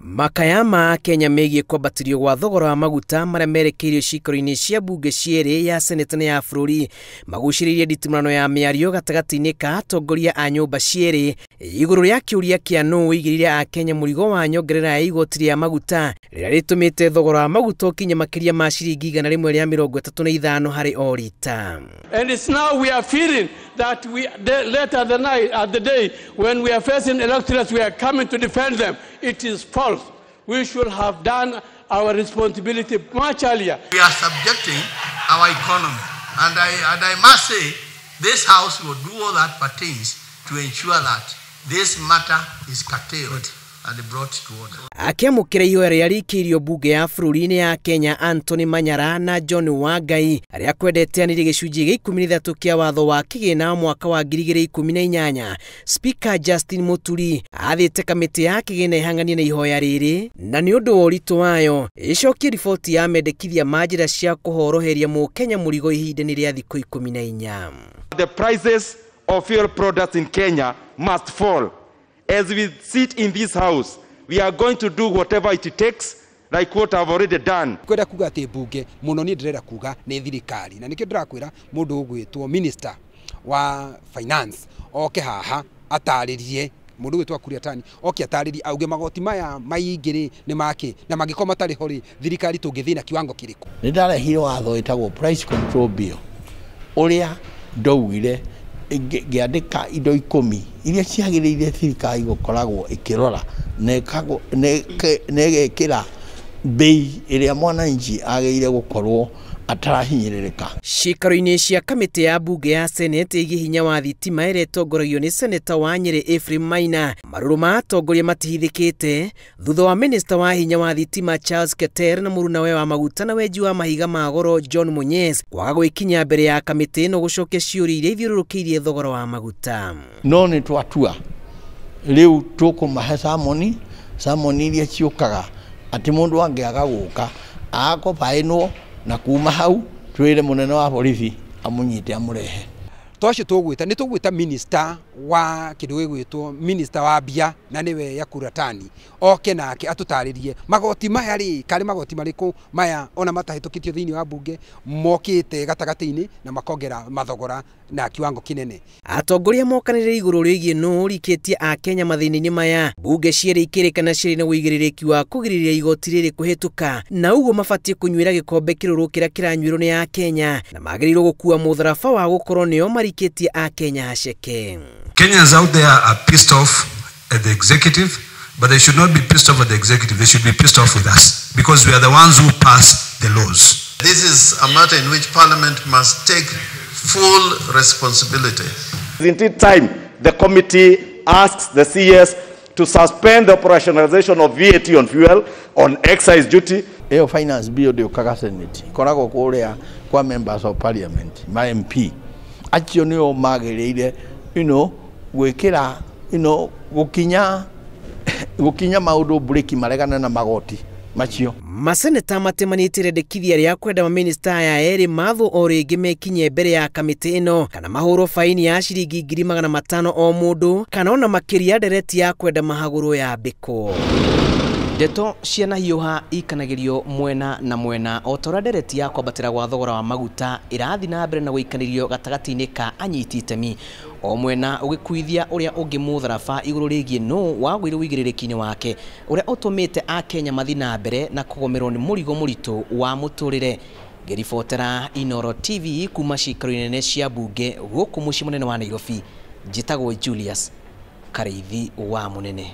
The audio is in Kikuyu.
Makaya ma Kenya megiĩ kwambatĩrio gwa thogora wa maguta marĩa merekeirio ciikaro-inĩ cia mbunge cierĩ ya seneta na ya bũrũri magucĩrĩirie nditimũrano ya mĩario gatagatĩ-inĩ ka atongoria a nyũmba cierĩ igũrũ rĩa kĩũria kĩa nũ ũigĩrĩire Akenya mũrigo wa nyongerera ya igoti rĩa maguta rĩrĩa rĩtũmĩte thogora wa maguta ũkinye makĩria ma ciringi 135 harĩ o rita. And it's now we are feeling that we later the night at the day when we are facing electorates, we are coming to defend them. It is false. We should have done our responsibility much earlier. We are subjecting our economy, and I must say this house will do all that pertains to ensure that this matter is curtailed and brought to order. Akĩamũkĩra ihoya rĩrĩa rĩikĩirio mbunge ya bũrũri-inĩ ya Kenya Anthony Manyara na John Wangai arĩa kwendete anĩrĩrie gĩcunjĩ gĩa 13 kĩa watho wa kĩgĩna mwaka wa 2018. Speaker Justin Muturi athĩte kamĩtĩ ya kĩgĩna ĩhang'anie na ihoya rĩrĩ na nĩ ũndũ wa ũritũ wayo ĩcokie riboti ya mendekithia ma njĩra cia kũhoroheria mũkenya mũrigo ihinda-inĩ rĩa thikũ 14. The prices of fuel products in Kenya must fall. As we sit in this house, we are going to do whatever it takes, like what I've already done. Kwenda kuga ati bunge muno ni ndĩrenda kuga nĩ thirikari na nikio ndĩrakwĩra mũndũ ũgwĩtwo minister wa finance oke haha atarĩrie mũndũ ũgwĩtwo Kuria Tani oke atarĩrie auge magoti maya maingĩ rĩ nĩ make na mangĩkorwo matarĩ ho rĩ thirikari tũngĩthiĩ na kiwango kĩrĩkũ. Nĩ ndarehire watho wĩtagwo price control bill ũrĩa ndaugire ngĩandĩka indo 10 iria ciagĩrĩire thirikari gũkoragwo ĩkĩrora na ĩgekĩra bei ĩrĩa mwananchi agĩrĩire gũkorwo atarahinyĩrĩrĩka. Ciikaro-inĩ cia kamĩtĩ ya mbunge ya Senate ĩgiĩ hinya wa thitima ĩrĩa ĩtongoragio nĩ seneta wa Nyĩrĩ Ephraim Maina, marũrũ ma atongoria matihithĩkĩte thutha wa minista wa hinya wa thitima Charles Keter na mũrunawe wa maguta na wenji wa mahiga ma goro John Munyes kwaga gwĩkinya mbere ya kamĩtĩ ĩno gũcokia ciũria iria ithiũrũrũkĩirie thogora wa maguta. No nĩ twatua rĩu tũkũmahe samoni iria ciũkaga atĩ mũndũ angĩaga gũka agakobaĩnwo na kuma hau twire munene wa borithi amunyite amurehe. Twacio tugwita ni tugwita minister wa kindu gigwitwo minister wa mbia na niwe ya Kuratani oke nake atutaririe magoti maya ri kari magoti mariku maya ona matahĩtũkĩtio thĩinĩ wa bunge mokĩte gatagatĩ-inĩ na makongera mathogora na kiwango kinene. Atongoria mokanĩrĩire igũrũ rĩgiĩ nũ ũrikĩtie Akenya mathĩna-inĩ maya bunge cierĩ ikĩrĩkana cirĩ na ũigĩrĩrĩki wa kũgirĩrĩria igoti rĩrĩ kũhĩtũka na ũguo mabatiĩ kũnyuĩra gĩkombe kĩrũrũ kĩrĩa kĩranyuĩrwo nĩ Akenya na magĩrĩirwo gũkua mũtharaba wa gũkorwo nĩo marikĩtie Akenya haceke. Kenyans out there are pissed off at the executive, but they should not be pissed off at the executive. They should be pissed off with us because we are the ones who pass the laws. This is a matter in which Parliament must take full responsibility. Isn't it time the committee asks the CS to suspend the operationalization of VAT on fuel, on excise duty? Iyo finance bill ndĩũkaga Senate, ĩkoragwo kũrĩa kwa members of parliament, ma MP. Acio nĩo magĩrĩire gwĩkĩra gũkinya maũndũ breki maregane na magoti macio. Maseneta matemanĩte rĩendekithia rĩa kwenda maminista aya erĩ mathwo o rĩngĩ mekinye mbere ya kamĩtĩ ĩno kana mahũrwo faini ya ciringi 500,000 o mũndũ kana ona makĩria ndereti ya kwenda mahagũrwo yambĩkwo. Ndeto cianahiũha ikanagĩrio mwena na mwena o ta ũrĩa ndereti ya kwambatĩra gwa thogora wa maguta ĩrathiĩ na mbere na gũikanĩrio gatagatĩ-inĩ ka anyiti itemi o mwena ũgĩkuithia ũrĩa ũngĩ mũtharaba igũrũ rĩgiĩ nũ wagũire ũigĩrĩrĩki-inĩ wake ũrĩa ũtũmĩte Akenya mathiĩ na mbere na kũgũmĩrwo nĩ mũrigo mũritũ wa mũtũrĩre. Ngĩribotera Inooro TV kuma ciikaro-inĩ nene cia mbunge gũkũ mũciĩ mũnene wa Nairobi, njĩtagwo Julius Karĩithi wa Mũnene.